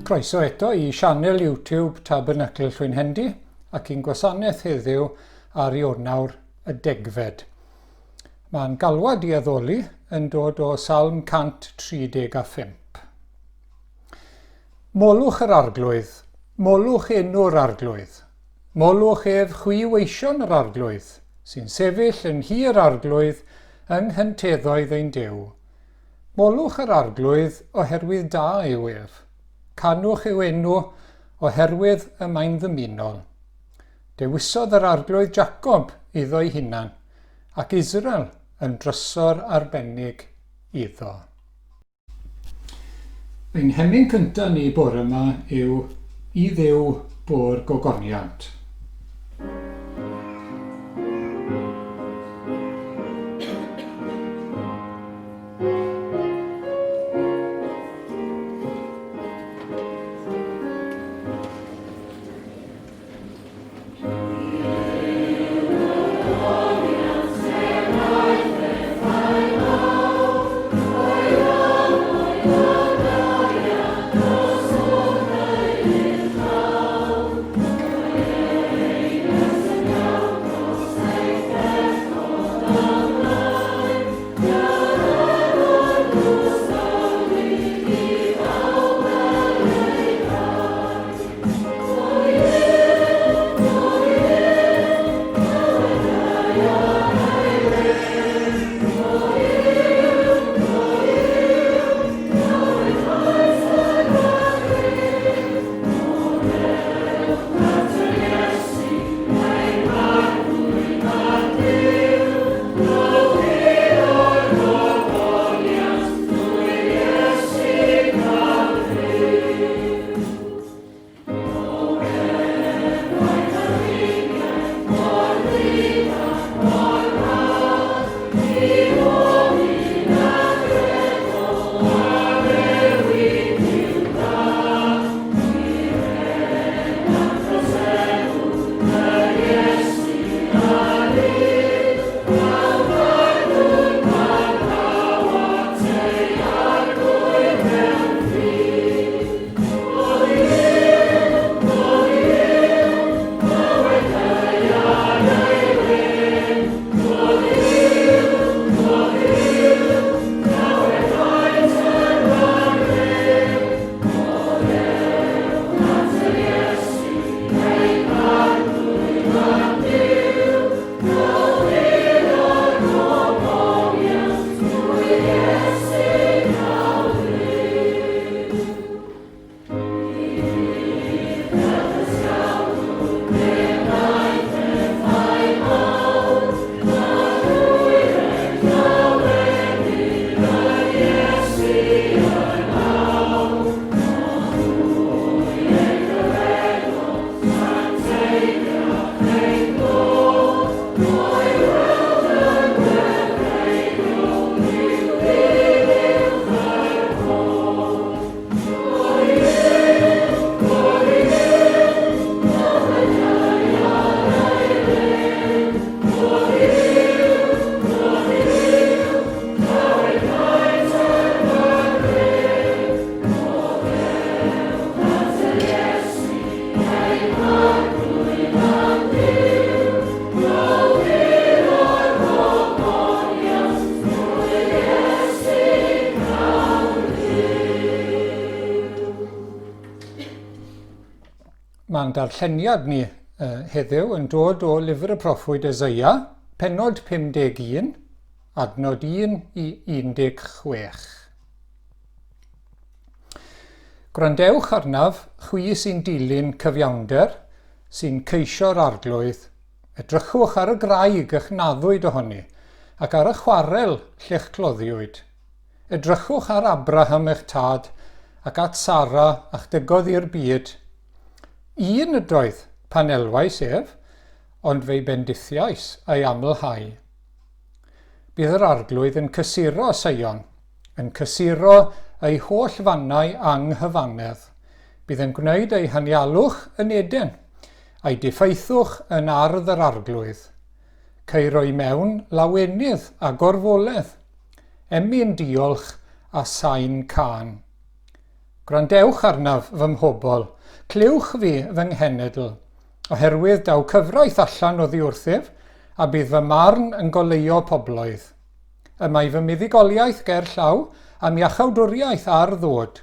Croeso eto i sianel YouTube Tabernacl Llwynhendy ac i'n gwasanaeth heddiw ar Ionawr y degfed. Mae'n galwad i addoli yn dod o Salm 135. Molwch yr Arglwydd, molwch enw'r Arglwydd. Molwch ef chwi weision yr Arglwydd, sy'n sefyll yn nhŷ yr Arglwydd yng nghynteddoedd ein Duw. Molwch yr Arglwydd oherwydd da yw ef. Canwch i'w enw oherwydd y mae'n ddymunol. Dewisodd yr Arglwydd Jacob iddo'i hunan, ac Israel yn drysor arbennig iddo. Ein hemyn cyntaf ni bore yma yw I Dduw bo'r gogoniant. Mae'n darlleniad ni heddiw yn dod o lyfr y proffwyd Eseia, pennod 51, adnod 1 i 16. Gwrandewch arnaf, chwi sy'n dilyn cyfiawnder, sy'n ceisio'r arglwydd. Edrychwch ar y graig y'ch naddwyd ohoni, ac ar y chwarel lle'ch cloddiwyd. Edrychwch ar Abraham eich tad, ac at Sara a'ch dygodd i'r byd. Un ydoedd pan elwais ef, ond fe'i bendithiais a'i amlhau. Bydd yr Arglwydd yn cysuro Seion, yn cysuro ei holl fannau anghyfannedd. Bydd yn gwneud ei hanialwch yn Eden, a'i diffaethwch yn ardd yr Arglwydd. Ceir o'i mewn lawenydd a gorfoledd, emyn diolch a sain cân. Gwrandewch arnaf, fy mhobl, clywch fi, fy nghenedl, oherwydd daw cyfraith allan oddi wrthyf, a bydd fy marn yn goleuo pobloedd. Y mae fy muddugoliaeth ger llaw, a'm iachawdwriaeth ar ddod.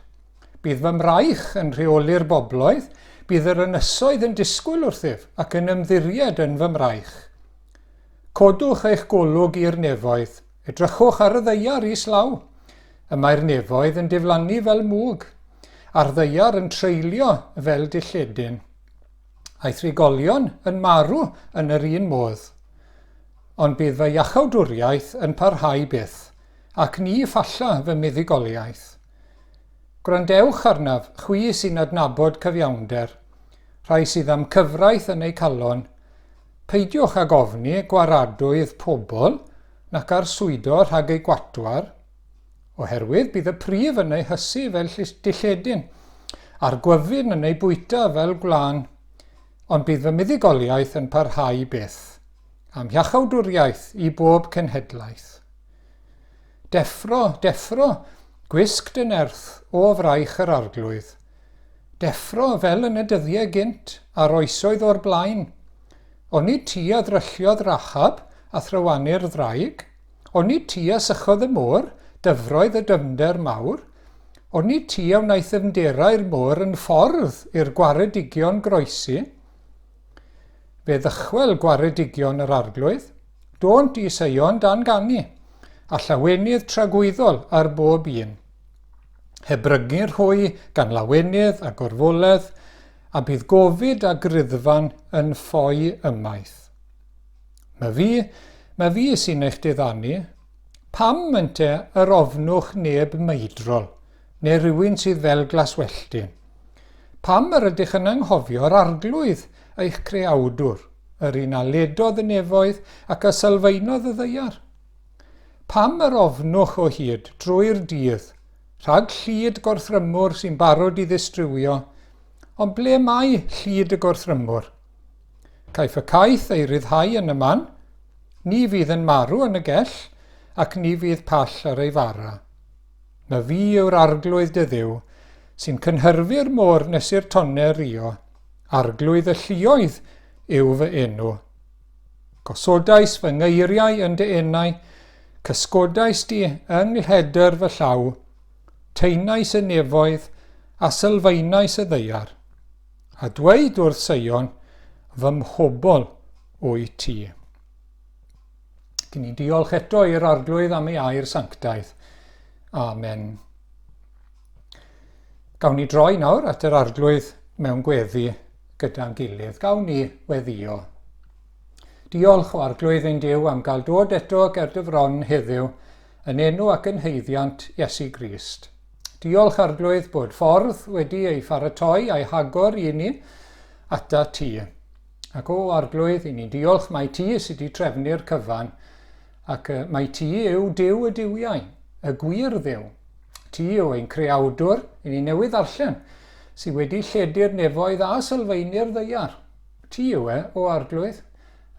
Bydd fy mraich yn rheoli'r bobloedd, bydd yr ynysoedd yn disgwyl wrthyf ac yn ymddiried yn fy mraich. Codwch eich golwg i'r nefoedd, edrychwch ar y ddaear islaw. Y mae'r nefoedd yn diflannu fel mwg, a'r ddaear yn treulio fel dilledyn. A'i thrigolion yn marw yn yr un modd. Ond bydd fy iachawdwriaeth yn parhau byth, ac ni phalla fy muddugoliaeth. Gwrandewch arnaf, chwi sy'n adnabod cyfiawnder, rhai sydd â'm cyfraith yn eu calon. Peidiwch ag ofni gwaradwydd pobl, nac arswydo rhag eu gwatwar, oherwydd bydd y pryf yn eu hysu fel dilledyn, a'r gwyfyn yn eu bwyta fel gwlân. Ond bydd fy muddugoliaeth yn parhau byth, a'm hiachawdwriaeth i bob cenhedlaeth. Deffro, deffro, gwisg dy nerth o fraich yr Arglwydd. Deffro fel yn y dyddiau gynt, a'r oesoedd o'r blaen. Onid ti a ddrylliodd Rahab a thrywanu'r ddraig? Onid ti a sychodd y môr, dyfroedd y dyfnder mawr? Onid ti a wnaeth ddyfnderau'r môr yn ffordd i'r gwaredigion groesi? Fe ddychwel gwaredigion yr Arglwydd, dônt i Seion dan ganu, a llawenydd tragwyddol ar bob un. Hebrygir hwy gan lawenydd a gorfoledd, a bydd gofid a griddfan yn ffoi ymaith. Mae fi, mae fi sy'n eich diddanu. Pam, ynte, yr ofnwch neb meidrol, neu rywun sydd fel glaswelltyn? Pam yr ydych yn anghofio'r Arglwydd, eich Creawdwr, yr un a ledodd y nefoedd ac a sylfaenodd y ddaear? Pam yr ofnwch o hyd drwy'r dydd, rhag llid gorthrymwr sy'n barod i ddistrywio? Ond ble mae llid y gorthrymwr? Caiff y caeth ei ryddhau yn y man, ni fydd yn marw yn y gell, ac ni fydd pall ar ei fara. Na fi yw'r arglwydd dy Dduw, sy'n cynhyrfu'r môr nes i'r tonnau rio, arglwydd y lluoedd yw fy enw. Gosodais fy ngeiriau yn dy enau, cysgodais di yng nghledr fy llaw, taenais y nefoedd a sylfaenais y ddaear. A dweud wrth Seion, fy mhobl wyt ti. Gyn ni diolch eto i'r Arglwydd am ei air sanctaidd. Amen. Gawn ni droi nawr at yr Arglwydd mewn gweddi gyda'n gilydd. Gawn ni weddio. Diolch o Arglwydd ein Duw am gael dod eto ger dy fron heddiw yn enw ac yn haeddiant Iesu Grist. Diolch Arglwydd bod ffordd wedi ei pharatoi a'i hagor i ni ata ti. Ac o Arglwydd, i ni'n diolch mai ti sydd wedi trefnu'r cyfan, ac mai ti yw Duw y duwiau, y gwir Dduw. Ti yw ein creawdwr, i ni newydd ddarllen, sydd wedi lledu'r nefoedd a sylfaenu'r ddaear. Ti yw e, o Arglwydd,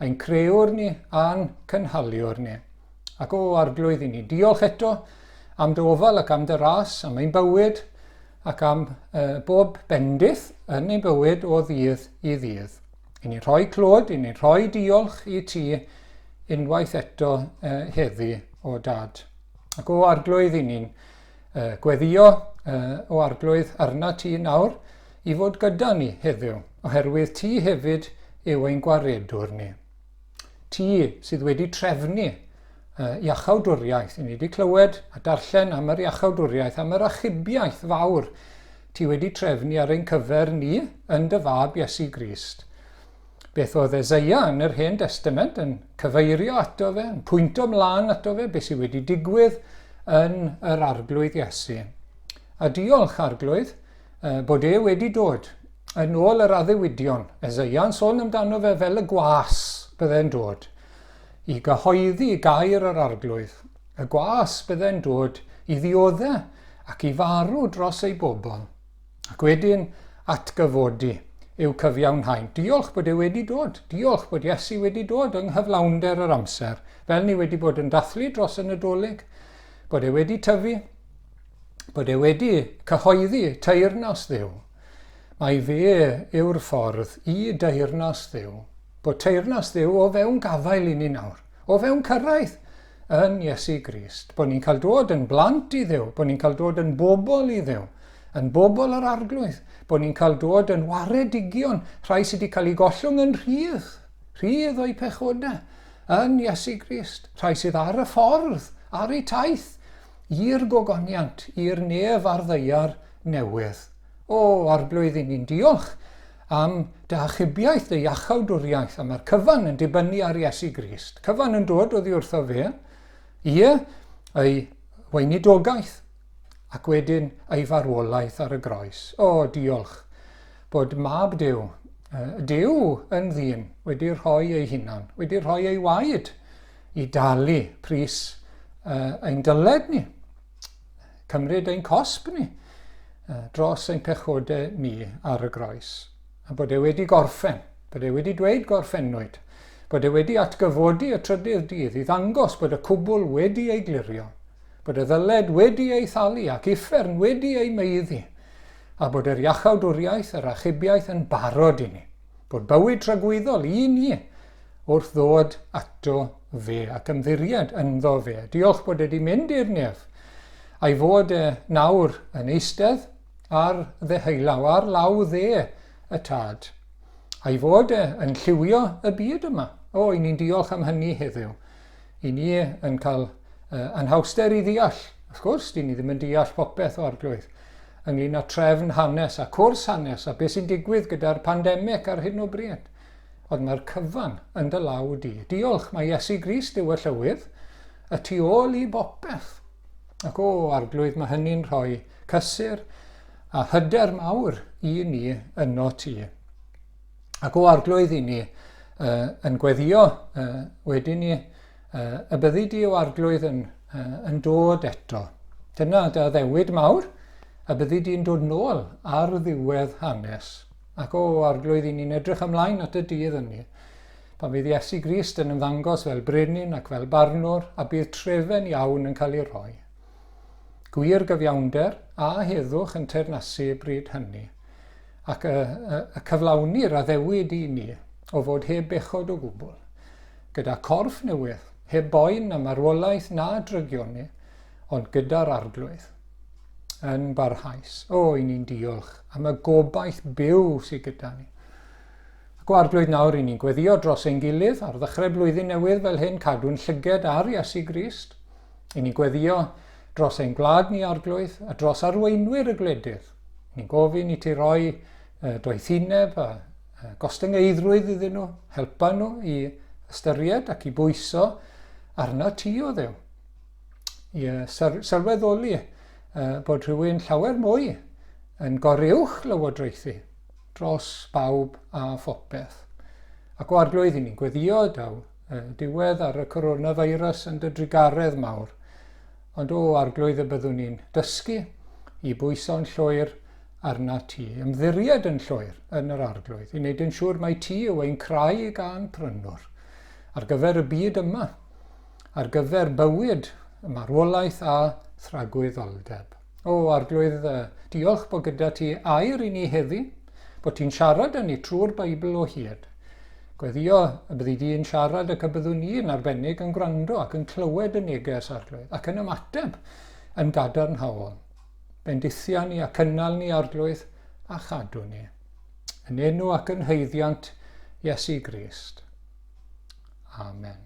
ein crëwr ni a'n cynhaliwr ni. Ac o Arglwydd, i ni diolch eto am dy ofal ac am dy ras, am ein bywyd ac am uh, bob bendith yn ein bywyd o ddydd i ddydd. I ni rhoi clod, i ni rhoi diolch i ti unwaith eto uh, heddi o dad. Ac o Arglwydd, i ni'n uh, gweddio uh, o Arglwydd arna ti nawr i fod gyda ni heddiw, oherwydd ti hefyd yw ein gwaredwr ni. Ti sydd wedi trefnu iachawdwriaeth. I ni wedi clywed a darllen am yr iachawdwriaeth, am yr achubiaeth fawr ti wedi trefnu ar ein cyfer ni yn dy fab Iesu Grist. Beth oedd Eseia yn yr Hen Testament yn cyfeirio ato fe, yn pwynto mlaen ato fe, beth sydd wedi digwydd yn yr Arglwydd Iesu. A diolch, Arglwydd, bod e wedi dod yn ôl yr addewidion. Eseia'n sôn amdano fe fel y gwas bydde'n dod i gyhoeddi gair yr Arglwydd. Y gwas bydde'n dod i ddiodde ac i farw dros ei bobl. Ac wedyn atgyfodi i'w cyfiawnhau. Diolch bod e wedi dod. Diolch bod Iesu wedi dod yng nghyflawnder yr amser, fel ni wedi bod yn dathlu dros y Nadolig, bod e wedi tyfu. Bod e wedi cyhoeddi teyrnas Dduw. Mai fe yw'r ffordd i deyrnas Dduw. Bod teyrnas Dduw o fewn gafael i ni nawr, o fewn cyrraedd yn Iesu Grist. Bod ni'n cael dod yn blant i Dduw, bod ni'n cael dod yn bobl i Dduw, yn bobl yr Arglwydd, bod ni'n cael dod yn waredigion, rhai sydd wedi cael eu gollwng yn rhydd, rhydd o'u pechodau, yn Iesu Grist, rhai sydd ar y ffordd, ar eu taith, I'r gogoniant, i'r nef a'r ddaear newydd. O, Arglwydd, i ni'n diolch am dy achubiaeth, dy iachawdwriaeth, a mae'r cyfan yn dibynnu ar Iesu Grist. Cyfan yn dod oddi wrtho fe, ie, ei weinidogaeth, ac wedyn ei farwolaeth ar y groes. O, diolch bod mab Duw, Duw yn ddyn, wedi rhoi ei hunan, wedi rhoi ei waed i dalu pris ein dyled ni, cymryd ein cosb ni dros ein pechodau ni ar y groes. A bod e wedi gorffen, bod e wedi dweud gorffennwyd, bod e wedi atgyfodi y trydydd dydd i ddangos bod y cwbl wedi ei glirio, bod y ddyled wedi ei thalu ac uffern wedi ei maeddu, a bod yr iachawdwriaeth, yr achubiaeth yn barod i ni, bod bywyd tragwyddol i ni wrth ddod ato fe ac ymddiried ynddo fe. Diolch bod e wedi mynd i'r nef, a'i fod e nawr yn eistedd ar ddeheulaw, ar law dde y Tad, a'i fod e yn lliwio y byd yma. O, i ni'n diolch am hynny heddiw. I ni yn cael anhawster i ddeall. Wrth gwrs, dyn ni ddim yn deall popeth o Arglwydd ynglyn â trefn hanes a cwrs hanes a beth sy'n digwydd gyda'r pandemig ar hyn o bryd. Ond mae'r cyfan yn dy law di. Diolch, mae Iesu Grist yw y llywydd, y tu ôl i bopeth. Ac o, Arglwydd, mae hynny'n rhoi cysur a hyder mawr i ni yno ti. Ac o, Arglwydd, i ni yn gweddio wedyn ni y byddi di o Arglwydd yn, yn dod eto. Dyna dy addewid mawr, y byddi di'n dod nôl ar ddiwedd hanes. Ac o, Arglwydd, i ni'n edrych ymlaen at y dydd hynny, pan fydd Iesu Grist yn ymddangos fel brenin ac fel barnwr, a bydd trefen iawn yn cael ei rhoi. Gwir gyfiawnder a heddwch yn teyrnasu bryd hynny, ac y, y, y cyflawni'r addewid i ni o fod heb bechod o gwbl, gyda corff newydd, heb boen na marwolaeth na drygioni, ond gyda'r Arglwydd. yn barhaus. O, i ni'n diolch am y gobaith byw sydd gyda ni. Ac o Arglwydd nawr, i ni'n gweddio dros ein gilydd ar ddechrau blwyddyn newydd fel hyn, cadw'n llyged ar Iesu Grist. I ni'n gweddio dros ein gwlad ni, Arglwydd, a dros arweinwyr y gwledydd. I ni'n gofyn i ti roi doethineb a gostyngeiddrwydd iddyn nhw, helpa nhw i ystyried ac i bwyso arna ti o Dduw. Ie, sylweddoli bod rhywun llawer mwy yn goruwch lywodraethu dros bawb a phopeth. Ac o Arglwydd, i ni'n gweddio daw diwedd ar y coronavirus yn dy drugaredd mawr. Ond o Arglwydd y byddwn ni'n dysgu i bwyso'n llwyr arna ti, ymddiried yn llwyr yn yr Arglwydd, i wneud yn siŵr mai ti yw ein craig a'n prynwr ar gyfer y byd yma. ar gyfer bywyd, marwolaeth a thragwyddoldeb. O, Arglwydd, diolch bod gyda ti air i ni heddi, bod ti'n siarad â ni trwy'r Beibl o hyd. Gweddio y byddi di'n siarad ac y byddwn ni yn arbennig yn gwrando ac yn clywed y neges, Arglwydd, ac yn ymateb yn gadarnhaol. Bendithia ni a cynnal ni, Arglwydd, a chadw ni. Yn enw ac yn haeddiant Iesu Grist. Amen.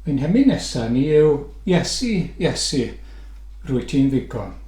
Ein hemyn nesaf ni yw Iesu, Iesu, rwyt ti'n ddigon.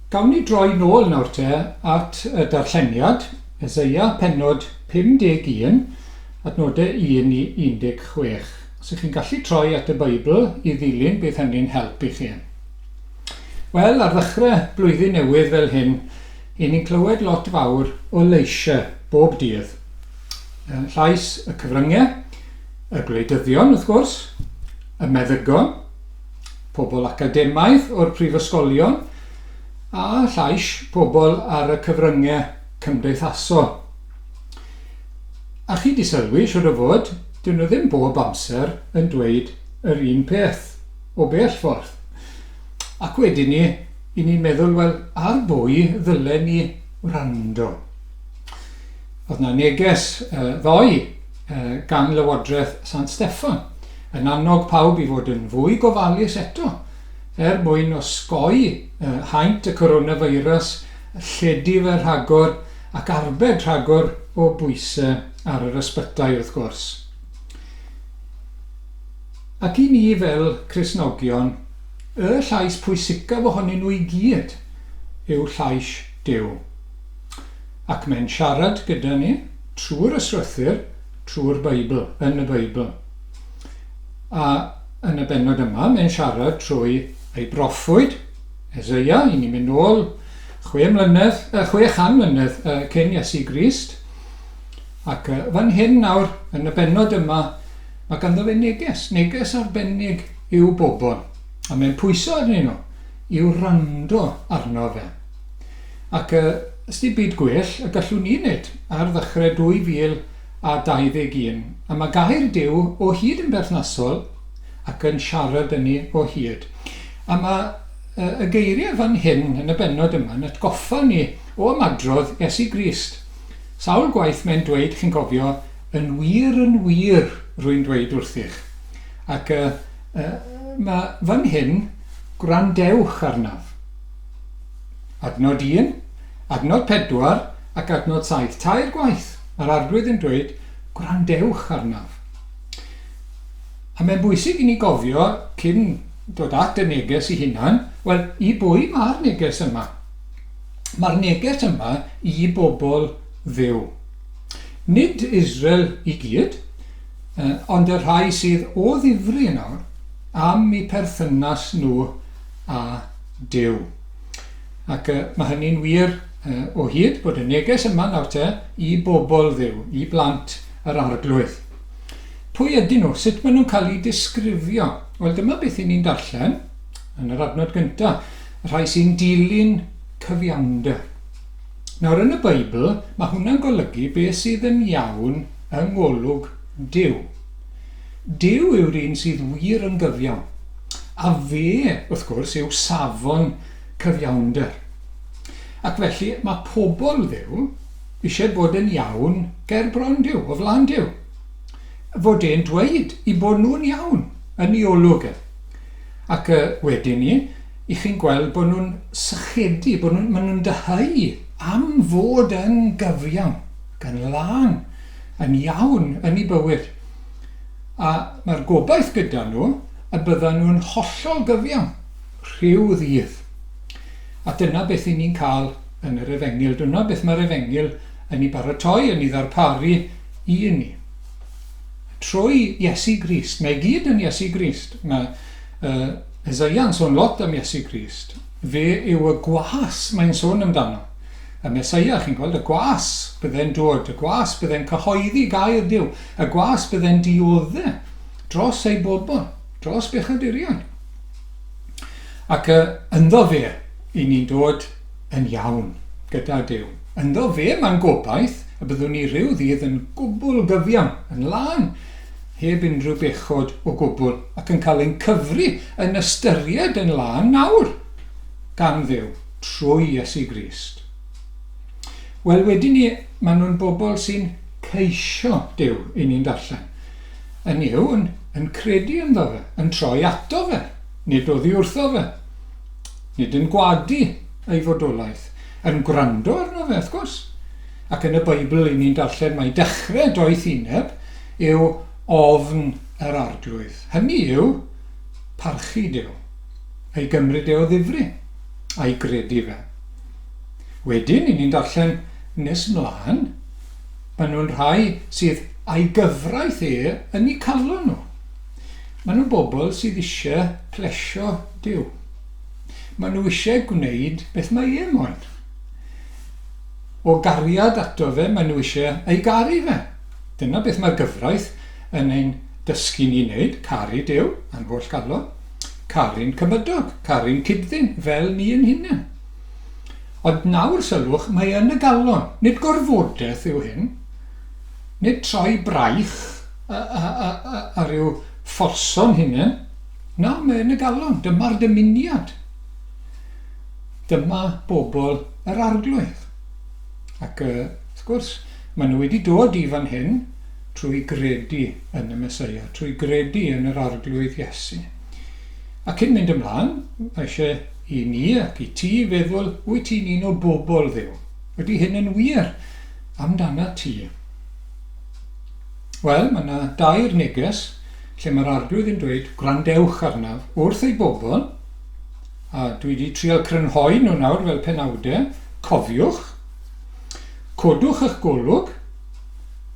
Gawn ni droi nôl nawr te at y darlleniad, Eseia pennod 51, adnodau 1 i 16. Os ych chi'n gallu troi at y Beibl i ddilyn, bydd hynny'n help i chi. Wel, ar ddechrau blwyddyn newydd fel hyn, i ni'n clywed lot fawr o leisiau bob dydd. Llais y cyfryngau, y gwleidyddion wrth gwrs, y meddygon, pobl academaidd o'r prifysgolion, a llais pobl ar y cyfryngau cymdeithasol. A chi 'di sylwi, siwr o fod, dyn nhw ddim bob amser yn dweud yr un peth, o bell ffordd. Ac wedyn ni, i ni'n meddwl, wel, ar bwy ddylen ni wrando? Oedd 'na neges ddoe gan Lywodraeth San Steffan yn annog pawb i fod yn fwy gofalus eto er mwyn osgoi haint y coronavirus, lledu fe rhagor ac arbed rhagor o bwysau ar yr ysbytai wrth gwrs. Ac i ni fel Cristnogion, y llais pwysicaf ohonyn nhw i gyd yw llais Duw. Ac mae'n siarad gyda ni trwy'r Ysgrythur, trwy'r Beibl, yn y Beibl. A yn y bennod yma, mae'n siarad trwy ei broffwyd, Eseia, i ni'n mynd nôl 6 mlynedd, 600 mlynedd cyn Iesu Grist. Ac fan hyn nawr, yn y bennod yma, mae ganddo fe neges, neges arbennig i'w bobl. A mae'n pwyso arnyn nhw i wrando arno fe. Ac ys dim byd gwell y gallwn ni wneud ar ddechrau 2021. A mae gair Duw o hyd yn berthnasol ac yn siarad â ni o hyd. A mae y geiriau fan hyn yn y bennod yma yn atgoffa ni o ymadrodd Iesu Grist. Sawl gwaith mae'n dweud, chi'n cofio, yn wir, yn wir, rwy'n dweud wrthych. Ac mae fan hyn, gwrandewch arnaf. Adnod 1, adnod 4 ac adnod 7. Tair gwaith mae'r Arglwydd yn dweud, gwrandewch arnaf. A mae'n bwysig i ni gofio, cyn dod at y neges i hunan, wel, i bwy mae'r neges yma? Mae'r neges yma i bobl Dduw. Nid Israel i gyd, ond y rhai sydd o ddifri nawr am eu perthynas nhw â Duw. Ac mae hynny'n wir o hyd bod y neges yma nawr te i bobl Dduw, i blant yr Arglwydd. Pwy ydyn nhw? Sut maen nhw'n cael eu disgrifio? Wel, dyma beth i ni'n darllen yn yr adnod gyntaf. Y rhai sy'n dilyn cyfiawnder. Nawr, yn y Beibl, mae hwnna'n golygu beth sydd yn iawn yng ngolwg Duw. Duw yw'r un sydd wir yn gyfiawn. A fe, wrth gwrs, yw safon cyfiawnder. Ac felly mae pobl Dduw eisiau bod yn iawn ger bron Duw, o flaen Duw. Fod e'n dweud i bod nhw'n iawn yn ei olwg e. Ac wedyn ni, i chi'n gweld bod nhw'n sychedu, bod nhw'n, maen nhw'n dyheu am fod yn gyfiawn, gan lân, yn iawn yn ei bywyd. A mae'r gobaith gyda nhw y byddan nhw'n hollol gyfiawn rhyw ddydd. A dyna beth i ni'n cael yn yr Efengyl. Dyna beth mae'r Efengyl yn ei baratoi, yn ei ddarparu i ni. Trwy Iesu Grist. Mae gyd yn Iesu Grist. Mae Esaia'n sôn lot am Iesu Grist. Fe yw y gwas mae'n sôn amdano. Y Meseia, chi'n gweld, y gwas bydde'n dod, y gwas bydde'n cyhoeddi gair Duw, y gwas bydde'n diodde dros ei bobl, dros bechaduriaid. Ac ynddo fe, i ni'n dod yn iawn gyda Duw. Ynddo fe mae'n gobaith y byddwn ni rhyw ddydd yn gwbl gyfiawn, yn lân, heb unrhyw bechod o gwbl, ac yn cael ein cyfri yn ystyried yn lân nawr gan Dduw trwy Iesu Grist. Wel, wedyn ni, maen nhw'n bobl sy'n ceisio Duw i ni'n darllen. Yn yw, yn, yn credu ynddo fe, yn troi ato fe, nid oddi wrtho fe, nid yn gwadu ei fodolaeth, yn gwrando arno fe, wrth gwrs. Ac yn y Beibl, i ni'n darllen mai dechrau doethineb yw ofn yr Arglwydd. Hynny yw, parchu Duw, ei gymryd e o ddifri, a'i gredu fe. Wedyn, i ni'n darllen nes mlaen, maen nhw'n rhai sydd a'i gyfraith e yn eu calon nhw. Maen nhw'n bobl sydd eisiau plesio Duw. Maen nhw eisiau gwneud beth mae e moyn. O gariad ato fe, maen nhw eisiau ei garu fe. Dyna beth mae'r gyfraith yn ein dysgu ni wneud, caru Duw a'n holl galon, caru'n cymydog, caru'n cyd-ddyn, fel ni ein hunain. Ond nawr, sylwch, mae yn y galon. Nid gorfodaeth yw hyn. Nid troi braich a, a, a, a, a rhyw fforso'n hunain. Na, mae yn y galon. Dyma'r dymuniad. Dyma bobl yr Arglwydd. Ac, wrth gwrs, maen nhw wedi dod i fan hyn trwy gredu yn y Meseia, trwy gredu yn yr Arglwydd Iesu. A cyn mynd ymlaen, mae eisiau i ni ac i ti feddwl, wyt ti'n un o bobl Dduw? Ydy hyn yn wir amdana ti? Wel, mae yna dair neges lle mae'r Arglwydd yn dweud, gwrandewch arnaf wrth ei bobl, a dwi wedi trial crynhoi nhw nawr fel penawdau, cofiwch, codwch eich golwg,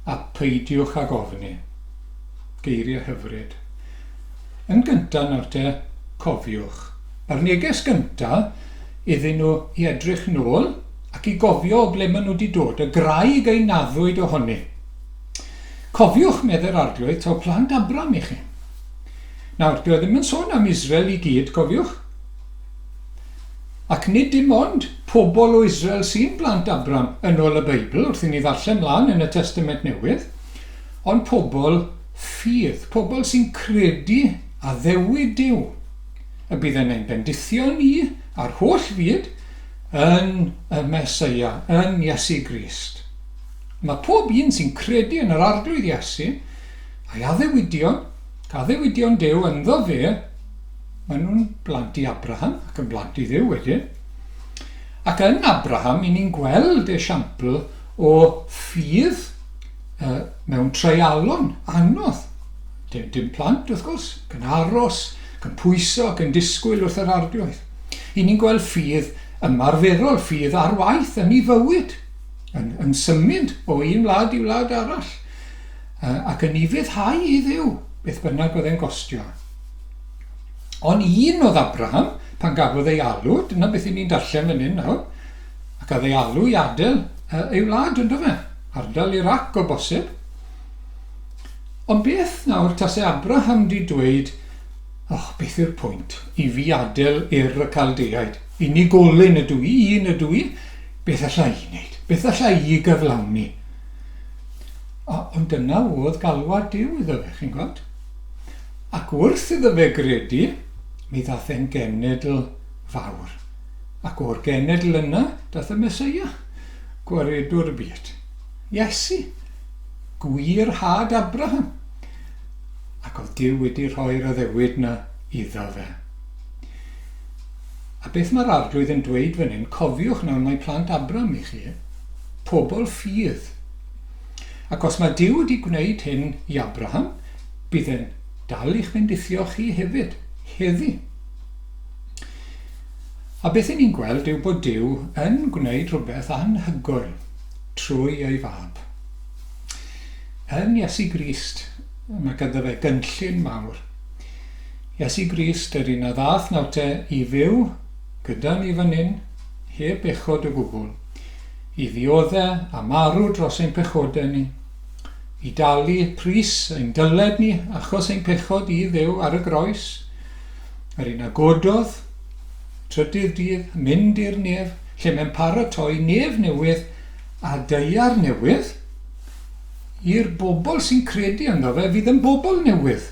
a peidiwch ag ofni. Geiriau hyfryd. Yn gyntaf nawr te, cofiwch. Mae'r neges gyntaf iddyn nhw i edrych nôl ac i gofio o ble maen nhw wedi dod, y graig eu naddwyd ohoni. Cofiwch, medde'r Arglwydd, taw plant Abram i chi. Nawr, dyw e ddim yn sôn am Israel i gyd, cofiwch. Ac nid dim ond pobl o Israel sy'n blant Abram yn ôl y Beibl, wrth i ni ddarllen mlaen yn y Testament Newydd, ond pobl ffydd, pobl sy'n credu addewid Duw, y bydd e'n ein bendithio ni a'r holl fyd yn y Meseia, yn Iesu Grist. Mae pob un sy'n credu yn yr Arglwydd Iesu, a'i addewidion, ac addewidion Duw ynddo fe, maen nhw'n blant i Abraham ac yn blant i Dduw wedyn. Ac yn Abraham, i ni'n gweld esiampl o ffydd uh, mewn treialon anodd. Dim, dim plant, wrth gwrs, ac yn aros, ac yn pwyso, ac yn disgwyl wrth yr Arglwydd. I ni'n gweld ffydd ymarferol, ffydd ar waith yn ei fywyd. yn, yn symud o un wlad i wlad arall, uh, ac yn ufuddhau i Dduw, beth bynnag oedd e'n gostio. Ond un oedd Abraham, pan gafodd ei alw, dyna beth i ni'n darllen fan hyn nawr, ac oedd ei alw i adael uh, ei wlad, ynddo fe, ardal Iraq o bosib. Ond beth nawr tase Abraham di dweud, Och, beth yw'r pwynt i fi adael Ur y Caldeaid? Unigolyn ydw i, un ydw i, beth alla i wneud? Beth alla i gyflawni? O, ond dyna oedd galwad Duw iddo fe, chi'n gweld? Ac wrth iddo fe gredu, mi ddath e'n genedl fawr. Ac o'r genedl yna, dath y Meseia, gwaredwr y byd. Iesu, gwir had Abraham. Ac oedd Duw wedi rhoi'r addewid 'na iddo fe. A beth mae'r Arglwydd yn dweud fan hyn, cofiwch nawr mae plant Abram i chi, pobl ffydd. Ac os mae Duw wedi gwneud hyn i Abraham, bydd e'n dal i'ch bendithio chi hefyd, heddi. A beth i ni'n gweld yw bod Duw yn gwneud rhywbeth anhygoel trwy ei fab. Yn Iesu Grist, mae ganddo fe gynllun mawr. Iesu Grist, yr un a ddath nawr te i fyw gyda ni fan hyn, heb bechod o gwbl, i ddiodde a marw dros ein pechodau ni, i dalu pris ein dyled ni achos ein pechod i Dduw ar y groes, yr un a gododd trydydd dydd, mynd i'r nef, lle mae'n paratoi nef newydd a daear newydd, i'r bobl sy'n credu ynddo fe fydd yn bobl newydd.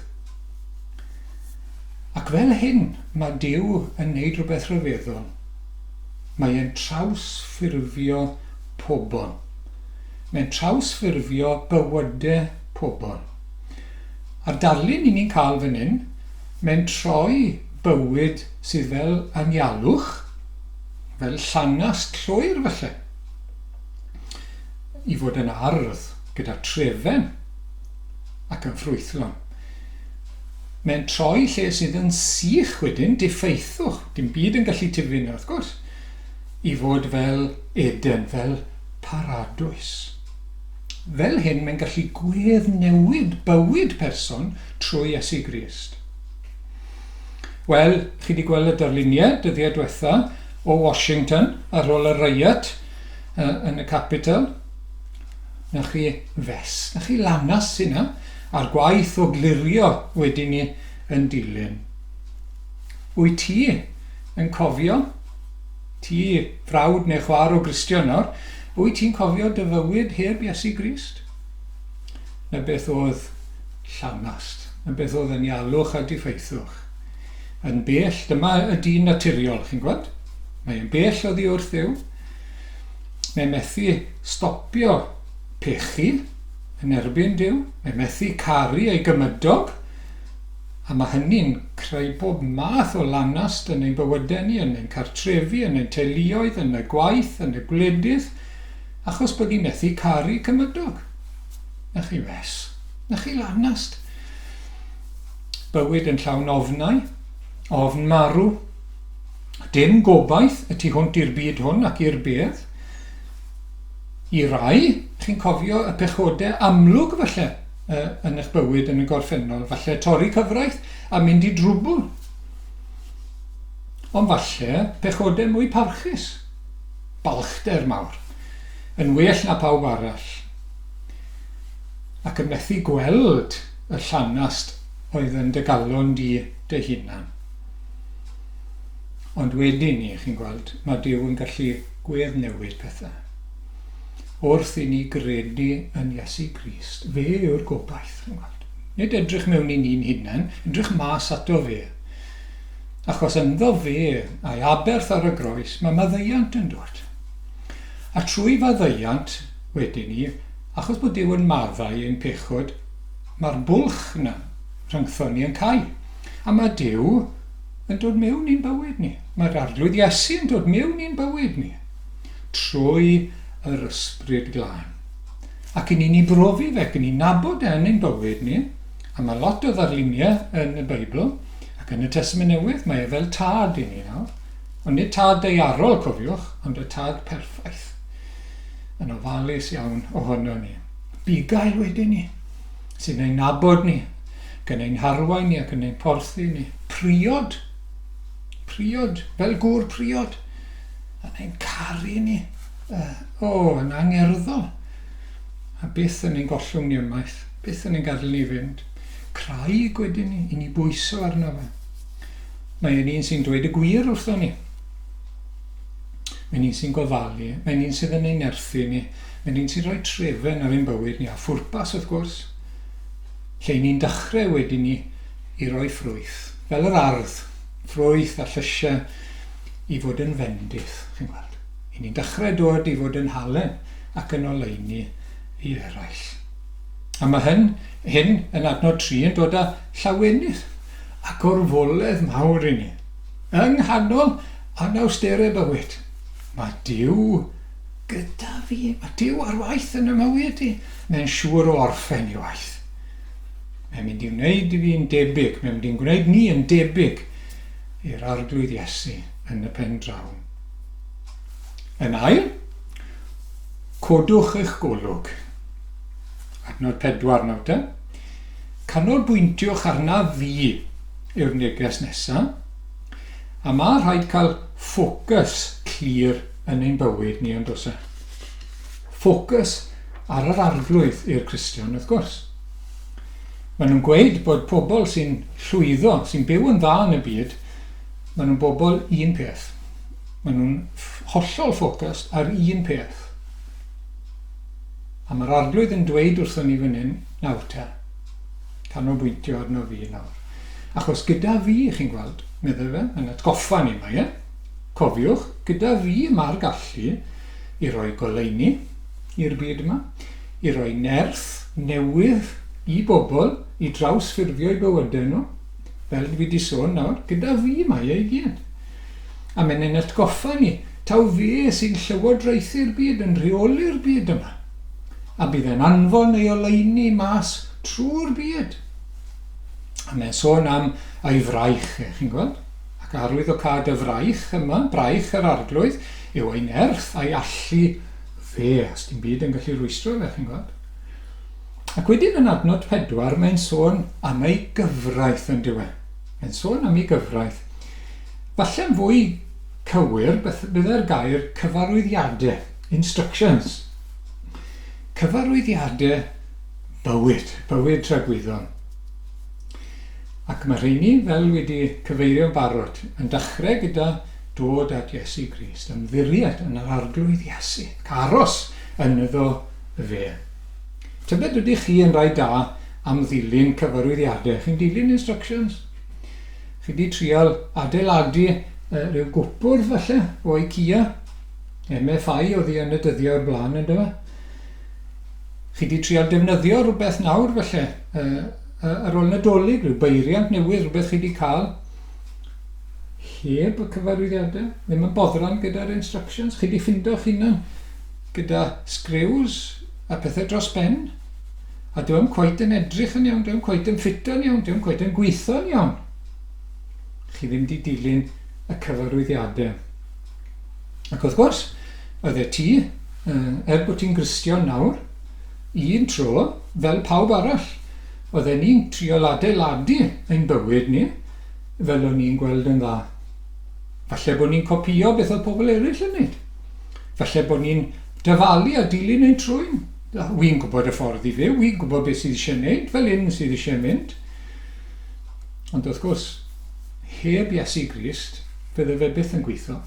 Ac fel hyn, mae Duw yn neud rhywbeth rhyfeddol. Mae e'n trawsffurfio pobl. Mae'n trawsffurfio bywydau pobl. A'r darlun i ni'n cael fan hyn, mae'n troi bywyd sydd fel anialwch, fel llanast llwyr falle, i fod yn ardd gyda trefen ac yn ffrwythlon. Mae'n troi lle sydd yn sych wedyn, diffeithwch, dim byd yn gallu tyfu yna wrth gwrs, i fod fel Eden, fel paradwys. Fel hyn mae'n gallu gweddnewid bywyd person trwy Iesu Grist. Wel, chi wedi gweld y darluniau dyddiau diwetha o Washington ar ôl y riot yn y Capitol. Na chi fes, na chi lanas sy'n yna, a'r gwaith o glirio wedyn ni yn dilyn. Wyt ti yn cofio, ti frawd neu chwaer o Gristion nawr, wyt ti'n cofio dy fywyd heb Iesu Grist? Na beth oedd llanast, na beth oedd anialwch a diffaethwch. Yn bell, dyma y dyn naturiol, chi'n gweld? Mae'n bell oddi wrth Dduw. Mae'n methu stopio pechu yn erbyn Duw. Mae'n methu caru ei gymydog. A mae hynny'n creu bob math o lanast yn ein bywydau ni, yn ein cartrefi, yn ein teuluoedd, yn y gwaith, yn y gwledydd, achos bod ni'n methu caru cymydog. Na chi fes. Na chi lanast. Bywyd yn llawn ofnau, ofn marw, dim gobaith y tu hwnt i'r byd hwn ac i'r bedd. I rai, chi'n cofio y pechodau amlwg falle yn eich bywyd yn y gorffennol, falle torri cyfraith a mynd i drwbl. Ond falle pechodau mwy parchus, balchder mawr, yn well na pawb arall, ac yn methu gweld y llanast oedd yn dy galon di dy hunan. Ond wedyn ni, chi'n gweld, mae Duw yn gallu gweddnewid pethau. Wrth i ni gredu yn Iesu Grist, fe yw'r gobaith, chi'n gweld. Nid edrych mewn i ni'n hunain, edrych mas ato fe. Achos ynddo fe, a'i aberth ar y groes, mae maddeuant yn dod. A trwy faddeuant, wedyn ni, achos bod Duw yn maddau ein pechod, mae'r bwlch yna rhyngthon ni yn cau. A mae Duw yn dod mewn i'n bywyd ni. Mae'r Arglwydd Iesu yn dod mewn i'n bywyd ni trwy yr Ysbryd Glân. Ac i ni'n ei brofi fe, ac i ni'n nabod e yn ein bywyd ni, a mae lot o ddarluniau yn y Beibl, ac yn y Testament Newydd, mae e fel tad i ni nawr. Ond nid tad daearol, cofiwch, ond y tad perffaith. Yn ofalus iawn ohono ni. Bugail wedyn ni, sy'n ein nabod ni, ac yn ein harwain ni ac yn ein porthi ni. Priod, priod, fel gŵr priod, yn ein caru ni, o, oh, yn angerddol. A byth yn ein gollwng ni ymaith, byth yn ein gadael ni fynd. Craig wedyn ni, i ni bwyso arno fe. Mae e'n un sy'n dweud y gwir wrtho ni. Mae'n un sy'n gofalu, mae'n un sydd yn ein nerthu ni, mae'n un sy'n rhoi trefen ar ein bywyd ni, a phwrpas wrth gwrs, lle ni'n dechrau wedyn ni i roi ffrwyth, fel yr ardd, ffrwyth a llysiau i fod yn fendith, chi'n gweld. I ni'n dechrau dod i fod yn halen ac yn oleuni i eraill. A mae hyn, hyn yn adnod 3 yn dod â llawenydd a gorfoledd mawr i ni. Yng nghanol anawsterau bywyd, mae Duw gyda fi. Mae Duw ar waith yn y mywyd i. Mae'n siŵr o orffen i waith. Mae'n mynd i wneud i fi'n debyg, mae'n mynd i'n gwneud ni yn debyg i'r Arglwydd Iesu yn y pen draw. Yn ail, codwch eich golwg. Adnod 4 nawr te. Canolbwyntiwch arna fi yw'r neges nesaf. A mae rhaid cael ffocws clir yn ein bywyd ni, ond oes e? Ffocws ar yr Arglwydd i'r Cristion, wrth gwrs. Maen nhw'n gweud bod pobl sy'n llwyddo, sy'n byw yn dda yn y byd, maen nhw'n bobl un peth. Maen nhw'n hollol focused ar un peth. A mae'r Arglwydd yn dweud wrthon ni fan hyn, nawr te, canolbwyntio arno fi nawr. Achos gyda fi, chi'n gweld, meddai fe, yn atgoffa ni mae e, cofiwch, gyda fi mae'r gallu i roi goleuni i'r byd yma, i roi nerth newydd i bobl i drawsffurfio eu bywydau nhw, fel dwi wedi sôn nawr, gyda fi mae e i gyd. A mae'n ein atgoffa ni, taw fe sy'n llywodraethu'r byd, yn rheoli'r byd yma. A bydd e'n anfon ei oleuni mas trwy'r byd. A mae'n sôn am ei fraich e, chi'n gweld? Ac arwyddocâd y fraich yma, braich yr Arglwydd, yw ei nerth a'i allu fe. Os dim byd yn gallu rwystro fe, chi'n gweld. Ac wedyn yn adnod 4, mae'n sôn am ei gyfraith yn dyw e. Mae'n sôn am ei gyfraith. Falle'n fwy cywir, byddai'r gair cyfarwyddiadau, instructions. Cyfarwyddiadau bywyd, bywyd tragwyddol. Ac mae rheini, fel wedi cyfeirio'n barod, yn dechrau gyda dod at Iesu Grist, ymddiried yn yr Arglwydd Iesu, ac aros ynddo fe. Tybed ydych chi yn rhai da am ddilyn cyfarwyddiadau? Chi'n dilyn instructions? Chi wedi trial adeiladu rhyw gwpwrdd falle o IKEA? MFI oedd hi yn y dyddiau o'r blaen, yn dyfa? Chi 'di trial defnyddio rhywbeth nawr falle, ar ôl Nadolig, rhyw beiriant newydd, rhywbeth chi 'di cael heb y cyfarwyddiadau, ddim yn boddran gyda'r instructions, chi 'di ffindo'ch hunan gyda screws a pethau dros ben, a dyw e'm cweit yn edrych yn iawn, dyw e'm cweit yn ffito'n iawn, dyw e'm cweit yn gweithio'n iawn. Chi ddim 'di dilyn y cyfarwyddiadau. Ac wrth gwrs, oeddet ti, er bod ti'n Gristion nawr, un tro, fel pawb arall, oedden ni'n trial adeiladu ein bywyd ni fel o'n ni'n gweld yn dda. Falle bod ni'n copïo beth oedd pobl eraill yn wneud. Falle bod ni'n dyfalu a dilyn ein trwyn. Wi'n gwybod y ffordd i fyw, wi'n gwybod beth sydd eisiau wneud, fel hyn sydd eisiau mynd. Ond wrth gwrs, heb Iesu Grist, fydde fe byth yn gweithio.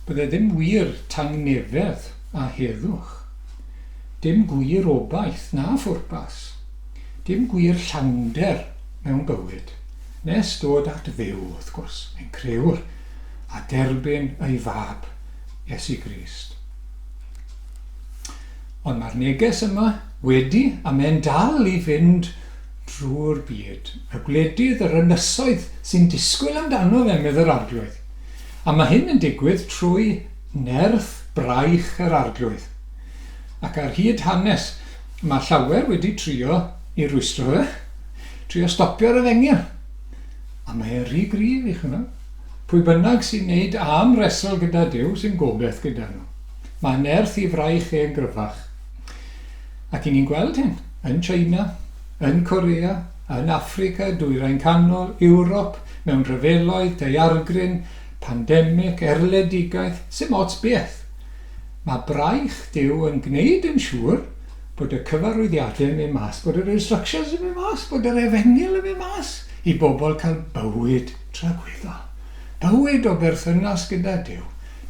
Bydde ddim wir tangnefedd a heddwch. Dim gwir obaith na phwrpas. Dim gwir llawnder mewn bywyd. Nes dod at Dduw, wrth gwrs, ein Crëwr, a derbyn ei Fab, Iesu Grist. Ond mae'r neges yma wedi, a mae'n dal i fynd drwy'r byd, y gwledydd, yr ynysoedd sy'n disgwyl amdano fe, medd yr Arglwydd. A mae hyn yn digwydd trwy nerth braich yr Arglwydd. Ac ar hyd hanes, mae llawer wedi trio i rwystro fe, trio stopio'r efengyl. A mae e'n rhy gryf i chymod. Pwy bynnag sy'n neud am wresl gyda Duw sy'n gobeith gyda nhw. Mae nerth i fraich e'n gryfach. Ac 'y ni'n gweld hyn yn China, yn Korea, yn Affrica, Dwyrain Canol, Ewrop, mewn rhyfeloedd, daeargryn, pandemig, erledigaeth, sim ots beth. Mae braich Duw yn gwneud yn siŵr bod y cyfarwyddiadau yn mynd mas, bod yr instructions yn mynd mas, bod yr efengyl yn mynd mas i bobl cael bywyd tragwyddol. Bywyd o berthynas gyda Duw.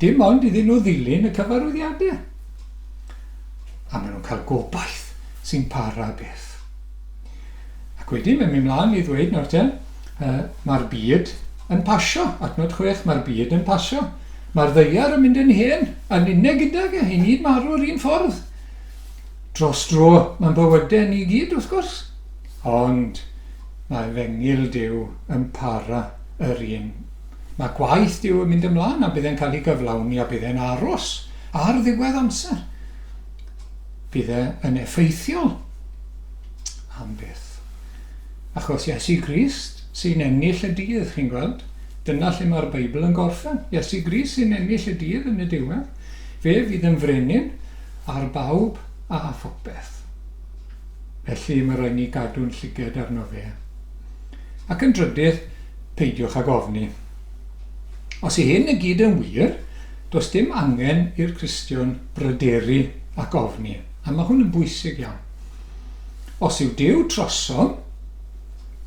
Dim ond iddyn nhw ddilyn y cyfarwyddiadau. A maen nhw'n cael gobaith sy'n para byth. Ac wedyn mae'n mynd mlaen i ddweud nawr te, uh, mae'r byd yn pasio, adnod 6, mae'r byd yn pasio. Mae'r ddaear yn mynd yn hen, a ninne gydag e, i ni'n marw'r un ffordd. Dros dro, mae'n bywydau ni gyd, wrth gwrs. Ond mae efengyl Duw yn para yr un. Mae gwaith Duw yn mynd ymlaen a bydd e'n cael ei gyflawni a bydd e'n aros ar ddiwedd amser. Bydd e yn effeithiol am byth. Achos Iesu Grist sy'n ennill y dydd, chi'n gweld. Dyna lle mae'r Beibl yn gorffen. Iesu Grist sy'n ennill y dydd yn y diwedd. Fe fydd yn frenin ar bawb a phopeth. Felly mae rhaid ni gadw'n llyged arno fe. Ac yn drydydd, peidiwch ag ofni. Os yw hyn i gyd yn wir, does dim angen i'r Cristion bryderu ac ofni. A mae hwn yn bwysig iawn. Os yw Duw trosom,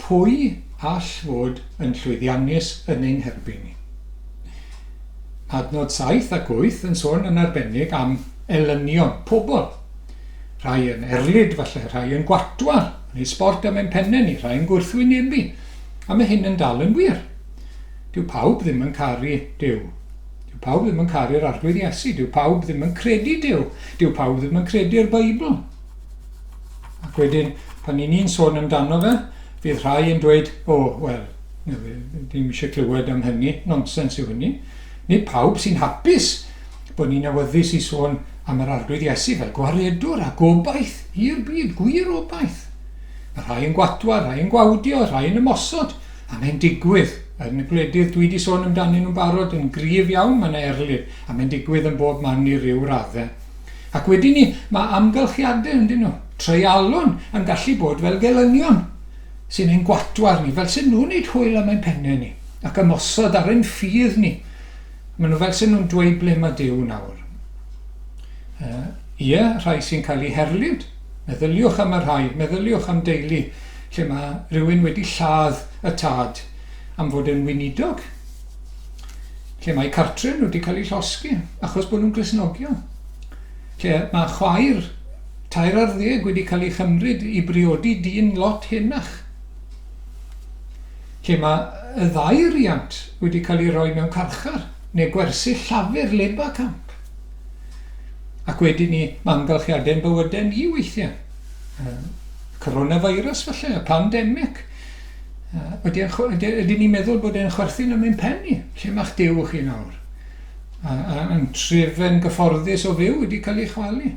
pwy all fod yn llwyddiannus yn ein herbyn ni? Adnod 7 ac 8 yn sôn yn arbennig am elynion, pobl. Rhai yn erlid falle, rhai yn gwatwar, neu sbort am ein pennau ni, rhai yn gwrthwynebu. A mae hyn yn dal yn wir. Dyw pawb ddim yn caru Duw. Dyw pawb ddim yn caru'r Arglwydd Iesu. Dyw pawb ddim yn credu Duw. Dyw pawb ddim yn credu'r Beibl. Ac wedyn, pan ni'n ni'n sôn amdano fe, fydd rhai yn dweud, o, oh, wel, ddim eisiau clywed am hynny, nonsens yw hynny. Nid pawb sy'n hapus bod ni'n awyddus i sôn am yr Arglwydd Iesu fel gwaredwr a gobaith i'r byd, gwir obaith. Mae rhai yn gwatwar, rhai yn gwawdio, rhai yn ymosod, a mae'n digwydd. Yn y gwledydd dwi wedi sôn amdanyn nhw'n barod yn gryf iawn mae yna erlid, a mae'n digwydd yn bob man i ryw raddau. Ac wedyn ni, mae amgylchiadau yn dyn nhw, treialon yn gallu bod fel gelynion sy'n ein gwatwar ni, fel sy'n nhw'n neud hwyl am ein pennau ni, ac ymosod ar ein ffydd ni. Maen nhw fel sy'n nhw'n dweud ble mae Duw nawr. Ie, rhai sy'n cael eu herlid. Meddyliwch am y rhai, meddyliwch am deulu lle mae rhywun wedi lladd y tad am fod yn weinidog, lle mae cartre nhw wedi cael eu llosgi achos bod nhw'n Gristnogion, lle mae chwaer 13 wedi cael ei chymryd i briodi dyn lot henach, lle mae y ddau riant wedi cael eu rhoi mewn carchar neu gwersyll llafur labour camp. Ac wedyn ni, mae amgylchiadau'n bywydau ni weithiau. Coronavirus falle, y pandemig. Ydy, ydy, ydy ni'n meddwl bod e'n chwerthin am ein pen ni? Lle mae'ch Duw chi nawr? A, a, a'n trefen gyfforddus o fyw wedi cael ei chwalu.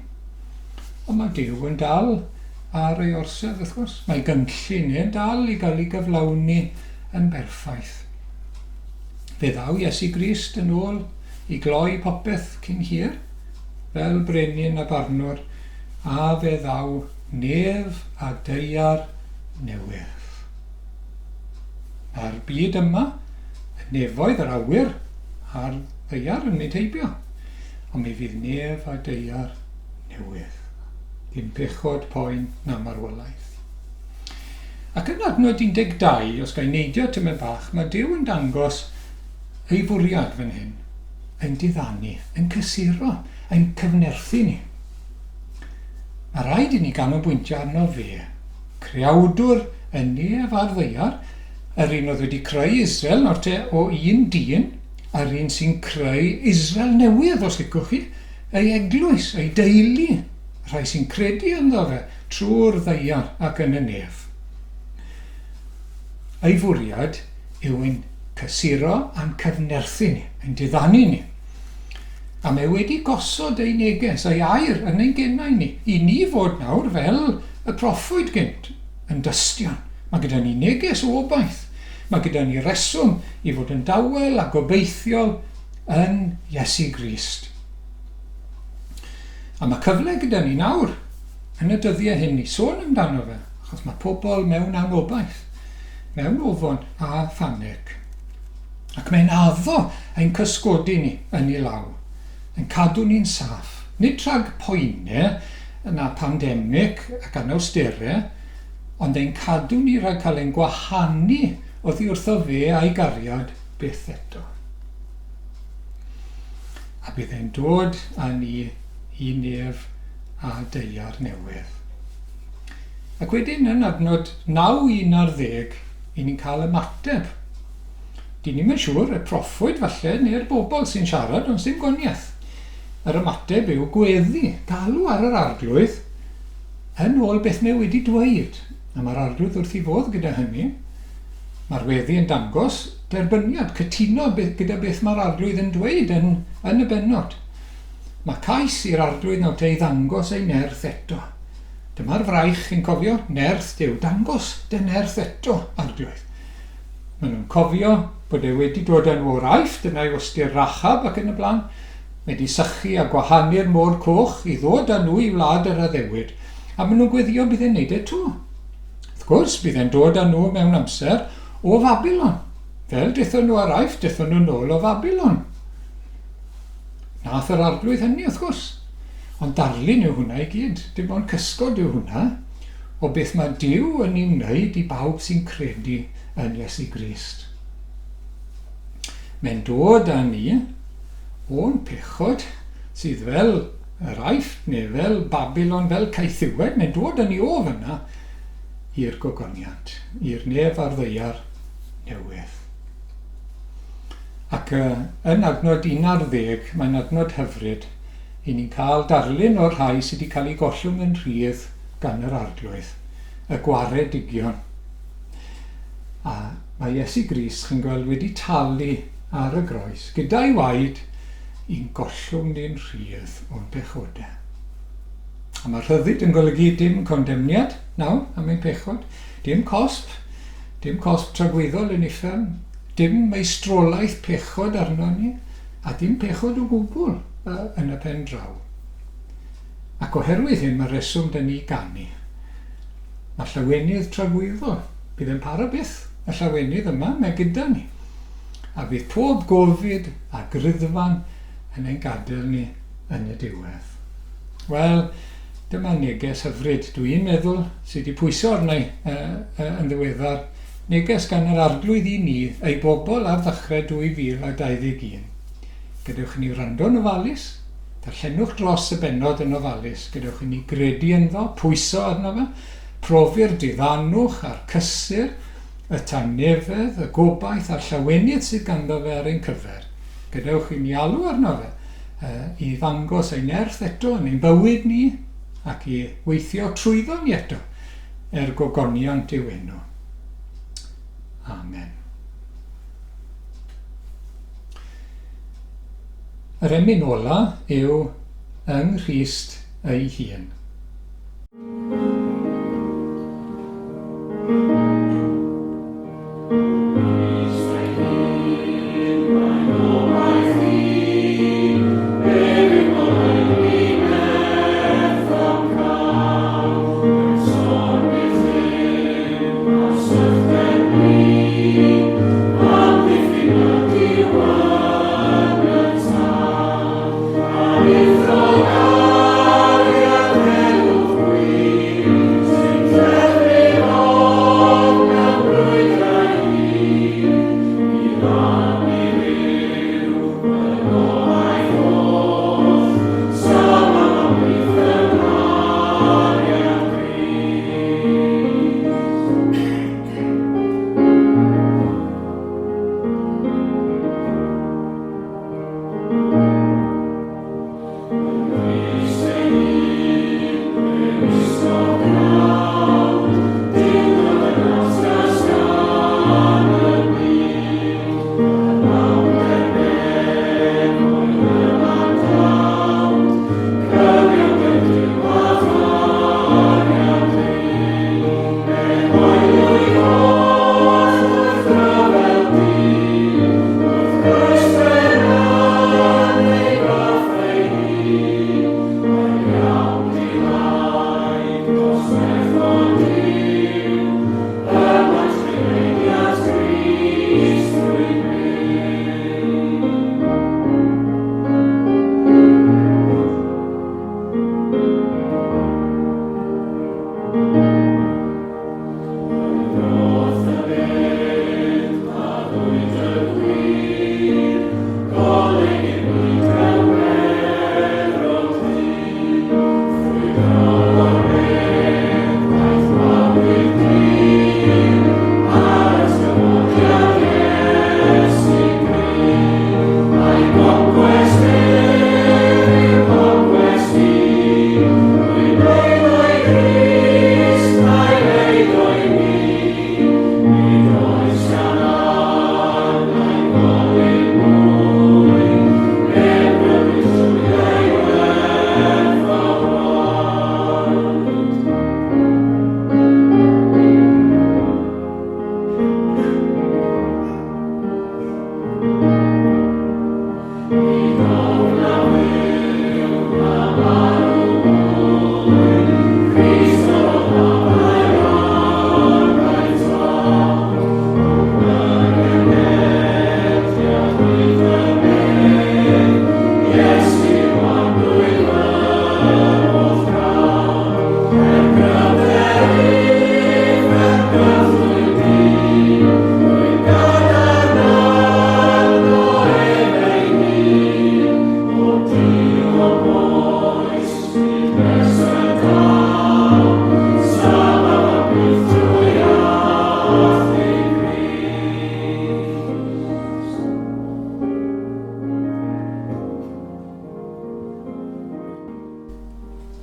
Ond mae Duw yn dal ar ei orsedd, wrth gwrs. Mae gynllun e'n dal i gael ei gyflawni yn berffaith. Fe ddaw Iesu Grist yn ôl i gloi popeth cyn hir, fel brenin a barnwr, a fe ddaw nef a daear newydd. Mae'r byd yma, y nefoedd, yr awyr a'r ddaear yn mynd heibio, ond mi fydd nef a daear newydd. Dim pechod, poen na marwolaeth. Ac yn adnod 12, os ga i neidio tymed bach, mae Duw yn dangos ei fwriad fan hyn, ein diddanu, ein cysuro, ein cyfnerthu ni. Mae rhaid i ni ganolbwyntio arno fe, creawdwr y nef a'r ddaear, yr un oedd wedi creu Israel nawr te o un dyn, a'r un sy'n creu Israel newydd, os licwch chi, ei eglwys, ei deulu, rhai sy'n credu ynddo fe trwy'r ddaear ac yn y nef. Ei fwriad yw ein cysuro a'n cyfnerthu ni, ein diddanu ni. A mae wedi gosod ei neges, ei air yn ein genau ni, i ni fod nawr fel y proffwyd gynt, yn dystion. Mae gyda ni neges o obaith. Mae gyda ni reswm i fod yn dawel a gobeithiol yn Iesu Grist. A mae cyfle gyda ni nawr, yn y dyddiau hyn, i sôn amdano fe, achos mae pobl mewn anobaith, mewn ofon a phanic. Ac mae'n addo ein cysgodi ni yn ei law, yn cadw ni'n saff, nid rhag poenau na pandemig ac anawsterau, ond ein cadw ni rhag cael ein gwahanu oddi wrtho fe a'i gariad byth eto. A bydd e'n dod â ni i nef a daear newydd. Ac wedyn yn adnod 9 i 11, i ni'n cael ymateb. Dyn ni'm yn siŵr, y proffwyd falle, neu'r bobl sy'n siarad, ond sy'n gwaniaeth. Yr ymateb yw gweddi, galw ar yr arglwydd yn ôl beth mae wedi dweud. A mae'r arglwydd wrth ei fodd gyda hynny. Mae'r weddi yn dangos derbyniad, cytuno gyda beth mae'r arglwydd yn dweud yn, yn y bennod. Mae cais i'r arglwydd nawr te i ddangos ei nerth eto. Dyma'r fraich, chi'n cofio? Nerth Duw. Dangos dy nerth eto, arglwydd. Maen nhw'n cofio bod e wedi dod â nhw o'r Aifft, dyna yw ystyr Rachab ac yn y blaen. Mae wedi sychu a gwahanu'r Môr Coch i ddod â nhw i wlad yr addewid. A maen nhw'n gweddio bydd e'n neud e 'to. Wrth gwrs, bydd e'n dod â nhw mewn amser o Fabilon. Fel dethon nhw o'r Aifft, dethon nhw nôl o Fabilon. Nath yr arglwydd hynny, wrth gwrs. Ond darlun yw hwnna i gyd. Dim ond cysgod yw hwnna o beth mae Duw yn ei wneud i bawb sy'n credu yn Iesu Grist. Mae'n dod â ni o'n pechod sydd fel yr Aifft neu fel Babilon, fel caethiwed, mae'n dod â ni o fyna i'r gogoniant, i'r nef a'r ddaear newydd. Ac yn adnod 11, mae'n adnod hyfryd, i ni'n cael darlun o'r rhai sydd wedi cael eu gollwng yn rhydd gan yr Arglwydd, y gwaredigion. A mae Iesu Grist, chi'n gweld, wedi talu ar y groes gyda'i waed i'n gollwng ni'n rhydd o'n pechodau. A mae rhyddid yn golygu dim condemniad nawr am ein pechod, dim cosb, dim cosb tragwyddol yn uffern, Dim meistrolaeth pechod arno ni, a dim pechod o gwbl yn y pen draw. Ac oherwydd hyn mae reswm 'da ni ganu. Mae llawenydd tragwyddol. Bydd e'n para byth, y llawenydd yma, mae gyda ni. A fydd pob gofid a griddfan yn ein gadael ni yn y diwedd. Wel, dyma neges hyfryd, dwi'n meddwl, sydd wedi pwyso arna i yn ddiweddar. Neges gan yr Arglwydd i ni, ei bobl ar ddechrau 2021. Gadewch i ni wrando'n ofalus, darllenwch dros y bennod yn ofalus, gadewch i ni gredu ynddo, pwyso arno fe, profi'r diddanwch a'r cysur, y tangnefedd, y gobaith a'r llawenydd sydd ganddo fe ar ein cyfer. Gadewch i ni alw arno fe i ddangos ei nerth eto yn ein bywyd ni ac i weithio trwyddo ni eto er gogoniant i'w enw. Amen. Yr emyn ola yw Yng Nghrist ei hun.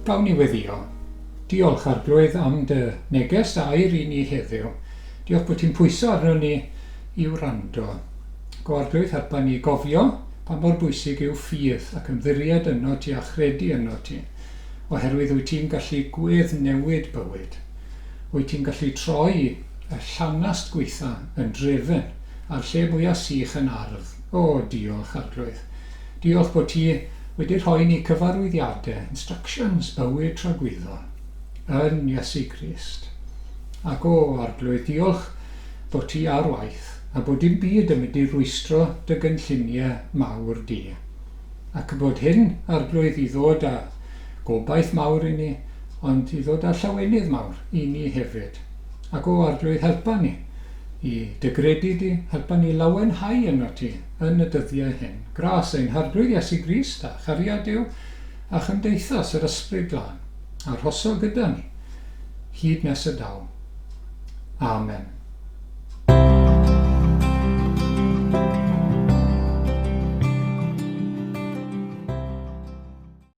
Gawn ni weddïo. Diolch, Arglwydd, am dy neges air i ni heddiw. Diolch bod ti'n pwyso arno ni i wrando. Go Arglwydd, helpa ni gofio pa mor bwysig yw ffydd ac ymddiried yno ti a chredu yno ti, oherwydd wyt ti'n gallu gweddnewid bywyd. Wyt ti'n gallu troi y llanast gweitha yn drefen. a'r lle mwyaf sych yn ardd. O, diolch, Arglwydd. Diolch bod ti wedi rhoi ni cyfarwyddiadau, instructions, bywyd tragwyddol, yn Iesu Grist. Ac o, Arglwydd, diolch bod ti ar waith, a bod dim byd yn mynd i rwystro dy gynlluniau mawr di. Ac bod hyn, Arglwydd, i ddod â gobaith mawr i ni, ond i ddod â llawenydd mawr i ni hefyd. Ac o, Arglwydd, helpa ni i dy gredu di, helpa ni lawenhau yno ti yn y dyddiau hyn. Gras ein Harglwydd Iesu Grist a chariad Duw a chymdeithas yr Ysbryd Glân, arhoso gyda ni hyd nes y daw. Amen.